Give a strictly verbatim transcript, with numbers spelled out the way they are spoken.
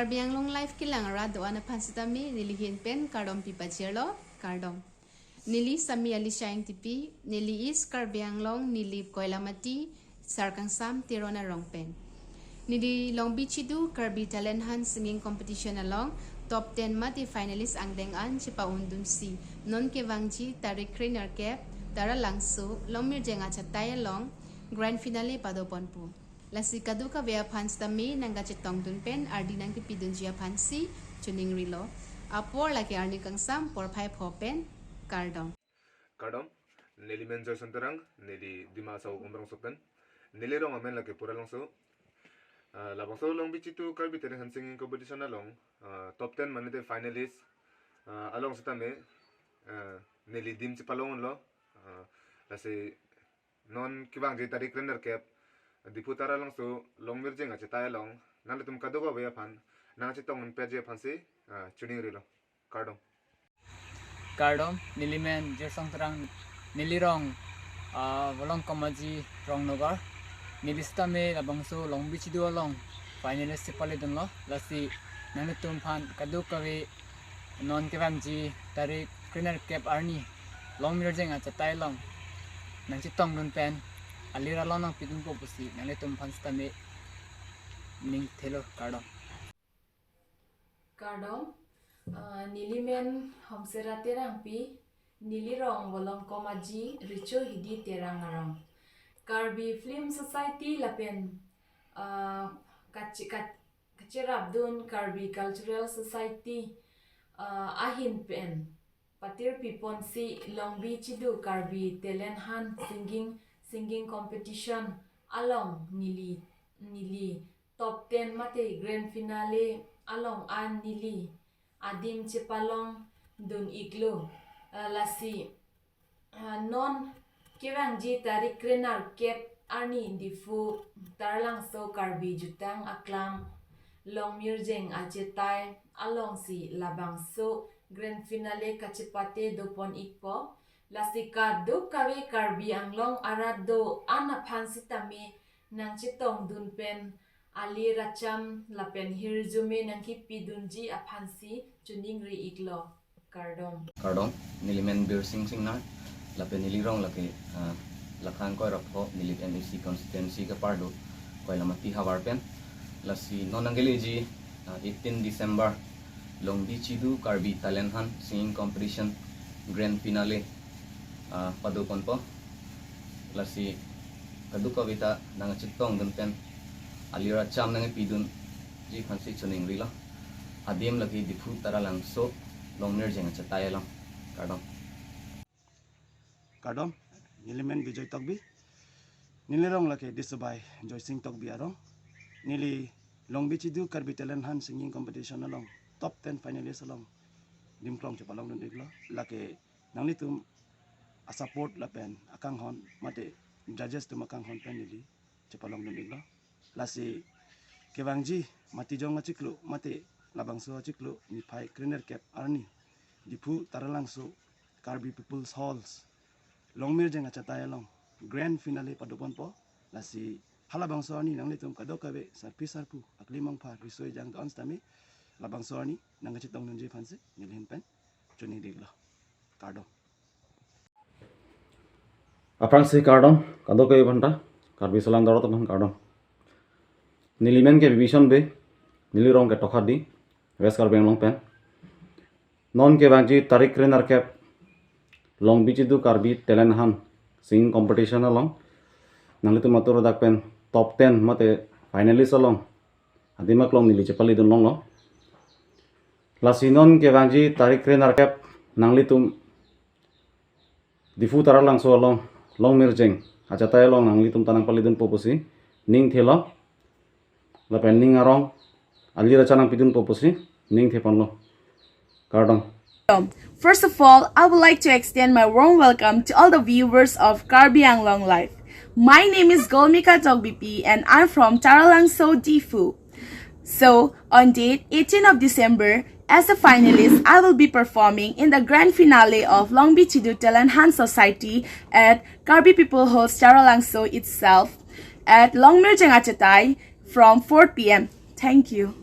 Karbi Anglong Live kelang arat do-an aphan sitame neli ahin pen kardom pipajirlo, kardom. Neli Sami Alisha Engtipi, neli East Karbi Anglong, Nilip Koilamati, Sarkangsam Teron arong pen. Neli Longbi Chidu Karbi Talent Hunt Singing Competition along top ten mate finalist angdeng an chepa-undunsi, non kevangji tarik krenerkep Taralangso Longmirjeng achatai along grand finale padoponpo. Lasi kadokave aphan sitame nangkachetongdun pen ardi nangkepidunji aphansi choningrilo. Apor lake arni kangsam porphai pho pen, kardom. Kardom, neli men Joyson Terang, neli Dima Hasao Umrongso pen. Neli rong amen lake Puralangso. Ah, labangso Longbi Chidu Karbi Talent Hunt Singing Competition along, ah, top ten mate finalist, ah, along sitame, ah, neli adim chepalonglo. Ah, lasi non kevangji tarik krenerkep Diphu Taralangso Longmirjeng achatai along nanglitum kadokave aphan nangchetongdun peji aphansi, ah, choningrilo. Kardom. Kardom, neli men Jirsong Terang, neli rong, ah, Volongkom Aji, Rongnagar. Neli sitame labangso Longbi Chidu along finalist chepaledunlo. Lasi nanglitum aphan kadokave non kevangji tarik krenerkep arni Longmirjeng achatai along nangchetongdun pen alir along nangpidunpo pusi nanglitum aphan sitame ningthelo, kardom. Kardom, ah, neli men Homsera Terangpi, neli rong Volongkom Aji, Richo Hidi Terang arong. Karbi Film Society lapen, ah, kachi-, kat-, kacherapdun Karbi Cultural Society, ah, ahin pen patirpiponsi Longbi Chidu Karbi Talent Hunt Singing, Singing Competition along neli, neli top ten mate grand finale along an neli adim chepalongdun iklo. Ah, lasi, ah, non kevangji tarik krenerkep arni Diphu Taralangso Karbi Jutang Aklam Longmirjeng achatai alongsi labangso grand finale kachepate dopon ikpo. Lasi kadokave Karbi Anglong arat do-an aphan sitame nangchetongdun pen alir acham lapen hirjume nangkepidunji aphansi choningri iklo. Kardom. Kardom, neli men Birsing Singnar, lapen neli rong lake, ah, Lakhang Koirapho, Nilip M A C constituency kepar do, Koilamati havar pen. Lasi non nangkeleji, ah, eighteen December, Longbi Chidu Karbi Talent Hunt Singing Competition grand finale, ah, padoponpo. Lasi kadokave ta nangchetongdun pen alir acham nangpidunji aphansi choningrilo. Adim lake Diphu Taralangso Longmirjeng achatai along. Kardom. Kardom, neli men Bijoy Tokbi. Neli rong lake Disobai Joysing Tokbi arong. Neli Longbi Chidu Karbi Talent Hunt Singing Competition along top ten finalist along adim kelong chepalongdun iklo. Lake nanglitum asupport lapen akanghon mate judges atum akanghon pen neli chepalongdun iklo. Lasi kevangji Matijong achiklo mate labangso achiklo niphai krenerkep arni Diphu Taralangso Karbi People's Halls Longmirjeng achatai along grand finale padoponpo. Lasi halabangso arni nanglitum kadokave sarpi sarpo akli mangpha riso ejang do-an sitame labangso arni nangkachetongdunji aphansi neli ahin pen choningri iklo. Kardom. Aphrangsi kardom, kadokave aphanta, Karbi Salang Dorot aphan kardom. Neli men ke Bibison Bey, neli rong ke Tokhadi, West Karbi Anglong pen. Non kevangji tarik krenerkep, Longbi Chidu Karbi Talent Hunt Singing Competition along, nanglitum atur dak pen top ten mate finalist along adim kelong neli chepaledun longlo. Lasi non kevangji tarik krenerkep nanglitum Diphu Taralangso along, Longmirjeng achatai along nanglitum ta nangpaledunpo pusi ningthelo. Lapen ning arong alir acham nangpidunpo pusi ningtheponlo. Kardom. First of all, I would like to extend my warm welcome to all the viewers of Karbi Anglong Live. My name is Golmika Tokbipi and I'm from Taralangso, Diphu. So, on date eighteen of December, as a finalist, I will be performing in the grand finale of Longbi Chidu Talent Hunt Society at Karbi People Halls Taralangso itself at Longmirjeng achatai from four p.m. Thank you.